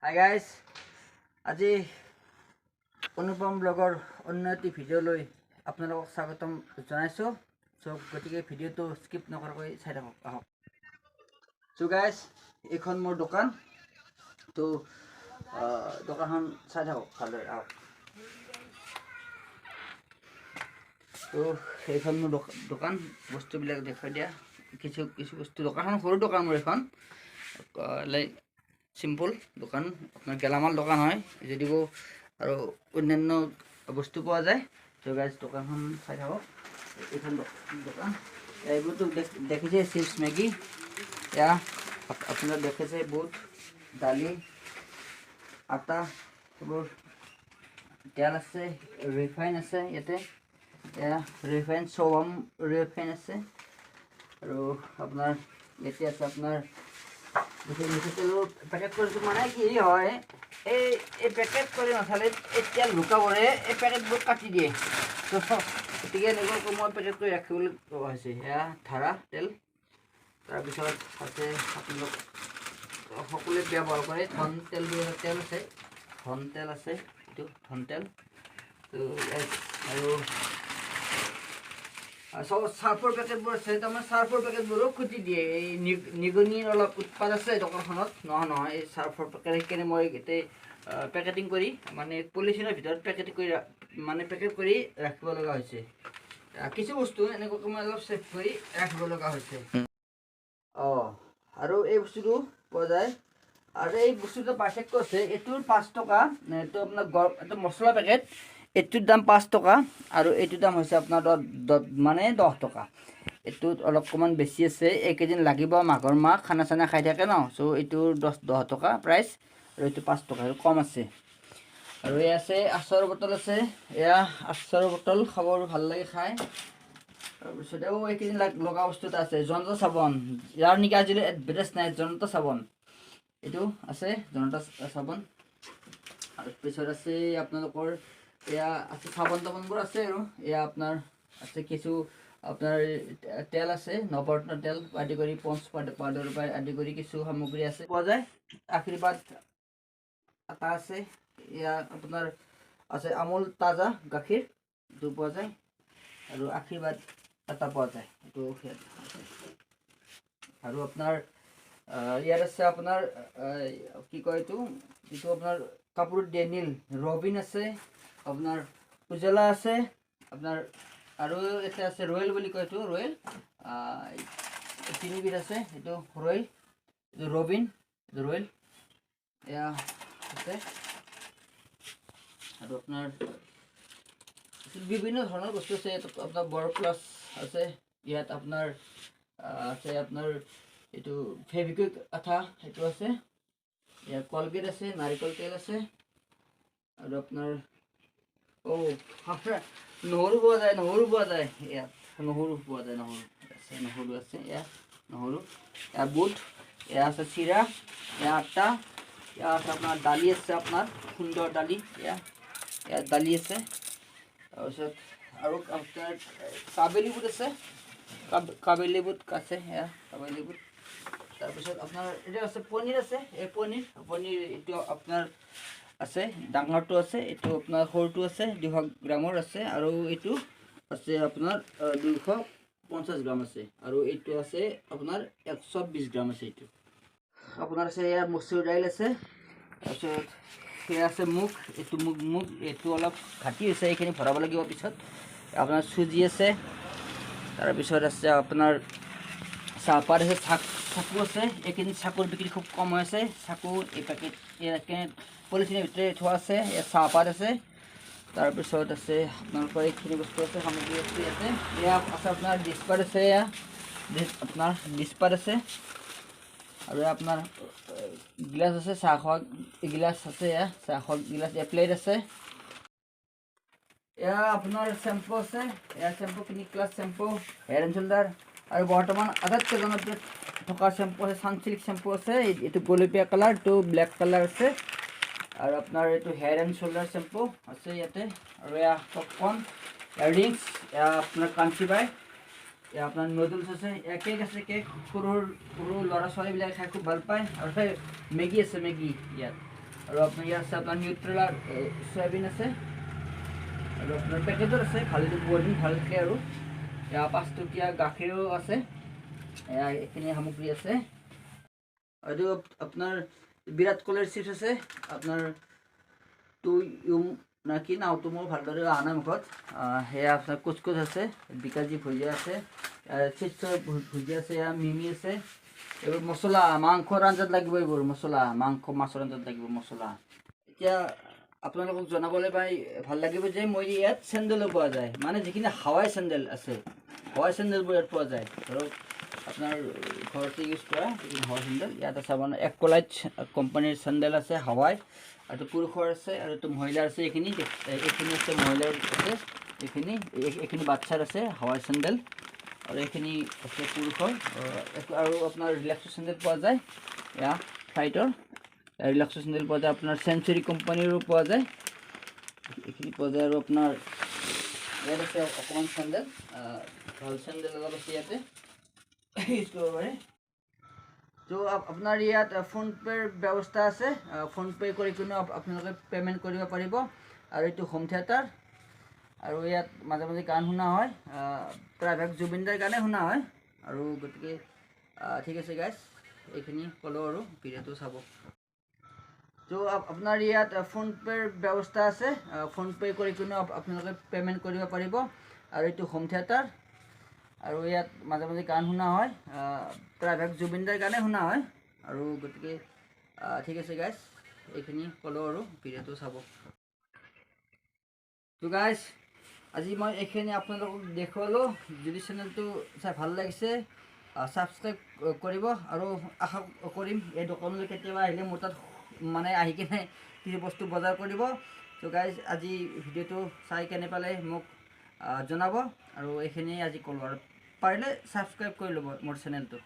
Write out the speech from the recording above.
Hi guys, আজি অনুপম ব্লগৰ অন্য এটি ভিডিঅ'লৈ আপোনালোকক স্বাগতম জনাইছোঁ। চ' গতিকে ভিডিঅ'টো স্কিপ নকৰাকৈ চাই থাকক আহক। চ' গাইজ, এইখন মোৰ দোকান। তো দোকানখন চাই থাকক ভালদৰে আহক। তো সেইখন মোৰ দোকান, বস্তুবিলাক দেখুৱাই দিয়া কিছু কিছু বস্তু। দোকানখন সৰু দোকান মোৰ এইখন, লাইক চিম্পল দোকান, আপোনাৰ গেলামাল দোকান হয় যদিও আৰু অন্যান্য বস্তু পোৱা যায়। তো গাইজ, দোকানখন চাই থাকক। এইখন দোকান, এইবোৰতো দেখিছে চিপছ, মেগী, এয়া আপোনাৰ দেখিছে বুট, দালি, আটা, এইবোৰ তেল আছে, ৰিফাইন আছে ইয়াতে, এয়া ৰিফাইন, চৌবাম ৰিফাইন আছে। আৰু আপোনাৰ ইয়াতে আছে আপোনাৰ মিঠাতেলৰ পেকেট কৰিছোঁ। মানে কি হয়, এই পেকেট কৰি নথলে এই তেল লুকাবৰে এই পেকেটবোৰ কাটি দিয়ে। তো গতিকে এনেকুৱাকৈ মই পেকেট কৰি ৰাখিবলৈ হৈছে। এয়া ধাৰা তেল। তাৰপিছত আছে আপোনালোক সকলোৱে ব্যৱহাৰ কৰে ধন তেল বুলি এটা তেল আছে, ধন তেল আছে, এইটো ধন তেল। তো আৰু চব চাৰ্ফৰ পেকেটবোৰ আছে। তাৰমানে চাৰ্ফৰ পেকেটবোৰো খুটি দিয়ে। এই নিগনিৰ অলপ উৎপাত আছে দোকানখনত, নহয় নহয়, এই চাৰ্ফৰ পেকেট সেইকাৰণে মই গোটেই পেকেটিং কৰি, মানে পলিথিনৰ ভিতৰত পেকেটিং কৰি, মানে পেকেট কৰি ৰাখিব লগা হৈছে। কিছু বস্তু এনেকুৱাকৈ মই অলপ ছেভ কৰি ৰাখিব লগা হৈছে। অঁ, আৰু এই বস্তুটো পোৱা যায়। আৰু এই বস্তুটো পাৰ্থক্য আছে, এইটোৰ 5 টকা, এইটো আপোনাৰ গৰম, এইটো মছলা পেকেট, এইটোৰ দাম 5 টকা আৰু এইটোৰ দাম হৈছে আপোনাৰ মানে 10 টকা। এইটোত অলপমান বেছি আছে, এইকেইদিন লাগিব মাঘৰ মাহ, খানা চানা খাই থাকে ন। চ' এইটোৰ 10 টকা প্ৰাইচ আৰু এইটো 5 টকা, এইটো কম আছে। আৰু এই আছে আচাৰৰ বটল আছে, এয়া আচাৰৰ বটল, খাব ভাল লাগে খাই। তাৰপিছত আৰু এইকেইদিন লগা বস্তু এটা আছে, জনতা চাবোন, যাৰ নেকি আজিলৈ এডভাৰটাইজ নাই, জনতা চাবোন এইটো আছে, জনতা চাবোন। আৰু পিছত আছে আপোনালোকৰ এয়া আছে চাবোন তাবোনবোৰ আছে। আৰু এয়া আপোনাৰ আছে কিছু আপোনাৰ তেল আছে, নৱৰত্ন তেল আদি কৰি পঞ্চ পাউডাৰ পৰা আদি কৰি কিছু সামগ্ৰী আছে পোৱা যায়। আশীৰ্বাদ আটা আছে, এয়া আপোনাৰ আছে আমুল তাজা গাখীৰ এইটো পোৱা যায়, আৰু আশীৰ্বাদ আটা পোৱা যায় এইটো ইয়াত আছে। আৰু আপোনাৰ ইয়াত আছে আপোনাৰ কি কয় এইটো, যিটো আপোনাৰ কাপোৰত দিয়ে নীল ৰবিন আছে, আপোনাৰ উজলা আছে আপোনাৰ, আৰু ইয়াতে আছে ৰয়েল বুলি কয় এইটো, ৰয়েল তিনিবিধ আছে, এইটো ৰয়েল, এইটো ৰবিন, এইটো ৰয়েল, এয়া আছে। আৰু আপোনাৰ বিভিন্ন ধৰণৰ বস্তু আছে, ইয়াত আপোনাৰ বৰ প্লাছ আছে, ইয়াত আপোনাৰ আছে আপোনাৰ এইটো ফেভিকুইক আঠা সেইটো আছে, ইয়াত কলগেট আছে, নাৰিকল তেল আছে। আৰু আপোনাৰ আপোনাৰ নহৰু পোৱা যায়, নহৰু পোৱা যায় ইয়াত, নহৰু পোৱা যায়, নহৰু আছে, নহৰু আছে, এয়া নহৰু, এয়া বুট, এয়া আছে চিৰা, এয়া আটা, এয়া আছে আপোনাৰ দালি আছে, আপোনাৰ সুন্দৰ দালি, এয়া ইয়াত দালি আছে। তাৰপিছত আৰু আপোনাৰ কাবেলি বুট আছে, কাবেলি বুট আছে, এয়া কাবেলি বুট। তাৰপিছত আপোনাৰ এইটো আছে পনীৰ আছে, এই পনীৰ, পনীৰ এইটো আপোনাৰ আছে, ডাঙৰটো আছে, এইটো আপোনাৰ সৰুটো আছে, 200 গ্ৰামৰ আছে, আৰু এইটো আছে আপোনাৰ 250 গ্ৰাম আছে, আৰু এইটো আছে আপোনাৰ 120 গ্ৰাম আছে। এইটো আপোনাৰ আছে ইয়াৰ মচুৰ দাইল আছে। তাৰপিছত সেয়া আছে মুগ, এইটো মুগ, মুগ এইটো অলপ ঘাটি হৈছে, এইখিনি ভৰাব লাগিব পিছত। আপোনাৰ চুজি আছে, তাৰপিছত আছে আপোনাৰ চাহপাত আছে, চাকু আছে। এইখিনি চাকুৰ বিক্ৰী খুব কম হৈ আছে, চাকু এই পেকেট ইয়াতে পলিথিনৰ ভিতৰে থোৱা আছে। ইয়াত চাহপাত আছে। তাৰপিছত আছে আপোনালোকৰ এইখিনি বস্তু আছে, সামগ্ৰী আছে ইয়াতে। এয়া আছে আপোনাৰ ডিছপাত আছে, এয়া আপোনাৰ ডিছপাত আছে। আৰু এয়া আপোনাৰ গিলাচ আছে, চাহ খোৱা গিলাচ আছে, এয়া চাহ খোৱা গিলাচ, এয়া প্লেট আছে। এয়া আপোনাৰ শ্বেম্পু আছে, এয়া shampoo, Clinic Plus shampoo, Head and Shoulder, আৰু বৰ্তমান আটাইতকৈ জনপ্ৰিয় থকা শ্বেম্পু আছে চানচিল্ক শ্বেম্পু আছে, এইটো গোলপীয়া কালাৰ, এইটো ব্লেক কালাৰ আছে। আৰু আপোনাৰ এইটো হেড এণ্ড শ্বল্ডাৰ শ্বেম্পু আছে ইয়াতে। আৰু এয়া পপকৰ্ণ, এয়া ৰিংছ, এয়া আপোনাৰ ক্ৰাঞ্চি বাই, এয়া আপোনাৰ নুডলছ আছে, এয়া কেক আছে, কেক সৰু সৰু ল'ৰা ছোৱালীবিলাকে খাই খুব ভাল পায়। আৰু সেই মেগী আছে, মেগী ইয়াত। আৰু আপোনাৰ ইয়াত আছে আপোনাৰ নিউট্ৰেলাৰ চয়াবিন আছে, আৰু আপোনাৰ পেকেটত আছে ভাল বহুত দিন ভাল থাকে। আৰু এয়া 5 টকীয়া গাখীৰো আছে। এয়া এইখিনি সামগ্ৰী আছে। আৰু আপোনাৰ বিৰাট কোহলিৰ চিপছ আছে, আপোনাৰ টু ইউম না কি নাওটো মোৰ ভালদৰে অহা নাই মুখত। সেয়া আপোনাৰ কোচ কোচ আছে, বিকাজী ভুজিয়া আছে, চিপছৰ ভুজিয়া আছে, এয়া মিমি আছে। এইবোৰ মছলা মাংসৰ আঞ্জাত লাগিব, এইবোৰ মছলা মাংস মাছৰ আঞ্জাত লাগিব মছলা। এতিয়া আপোনালোকক জনাবলৈ পাই ভাল লাগিব যে মই ইয়াত চেণ্ডেলো পোৱা যায়, মানে যিখিনি হাৱাই চেণ্ডেল আছে, হাৱাই চেণ্ডেলবোৰ ইয়াত পোৱা যায়। ধৰক আপোনাৰ ঘৰতে ইউজ কৰা যিখিনি হাৱাই চেণ্ডেল ইয়াত আছে। আপোনাৰ একলাইট কোম্পানীৰ চেণ্ডেল আছে হাৱাই, আৰু পুৰুষৰ আছে, আৰু এইটো মহিলাৰ আছে। এইখিনি আছে মহিলাৰ আছে, এইখিনি বাচ্ছাৰ আছে হাৱাই চেণ্ডেল, আৰু এইখিনি আছে পুৰুষৰ। আৰু আপোনাৰ ৰিলেক্সো চেণ্ডেল পোৱা যায়, এয়া ফ্লাইটৰ ৰিলেক্সো চেণ্ডেল পোৱা যায়। আপোনাৰ চেঞ্চুৰী কোম্পানীৰো পোৱা যায়, এইখিনি পোৱা যায়। আৰু আপোনাৰ ইয়াত আছে অকণমান চেণ্ডেল, ভাল চেণ্ডেল অলপ আছে ইয়াতে ইউজ কৰিব পাৰে। তো আপোনাৰ ইয়াত ফোনপে'ৰ ব্যৱস্থা আছে, ফোনপে' কৰি কিনেও আপোনালোকে পে'মেণ্ট কৰিব পাৰিব। আৰু এইটো হোম থিয়েটাৰ, আৰু ইয়াত মাজে মাজে গান শুনা হয়, প্ৰায়ভাগ জুবিনদাৰ গানেই শুনা হয়। আৰু গতিকে ঠিক আছে গাইজ, এইখিনি ক'লোঁ আৰু ভিডিঅ'টো চাব। তো আপোনাৰ ইয়াত ফোনপে'ৰ ব্যৱস্থা আছে, ফোনপে' কৰি কিনেও আপোনালোকে পে'মেণ্ট কৰিব পাৰিব। আৰু এইটো হোম থিয়েটাৰ, আৰু ইয়াত মাজে মাজে গান শুনা হয়, প্ৰায়ভাগ জুবিনদাৰ গানেই শুনা হয়। আৰু গতিকে ঠিক আছে গাইজ, এইখিনি ক'লোঁ আৰু ভিডিঅ'টো চাব। তো গাইজ আজি মই এইখিনি আপোনালোকক দেখুৱালোঁ। যদি চেনেলটো চাই ভাল লাগিছে ছাবস্ক্ৰাইব কৰিব, আৰু আশা কৰিম এই দোকানলৈ কেতিয়াবা আহিলে মোৰ তাত মানে আহি কিনে কিছু বস্তু বজাৰ কৰিব। তো গাইজ আজি ভিডিঅ'টো চাই কেনে পালে মোক জনাব, আৰু এইখিনিয়ে আজি ক'লোঁ। আৰু পাৰিলে ছাবস্ক্ৰাইব কৰি ল'ব মোৰ চেনেলটো।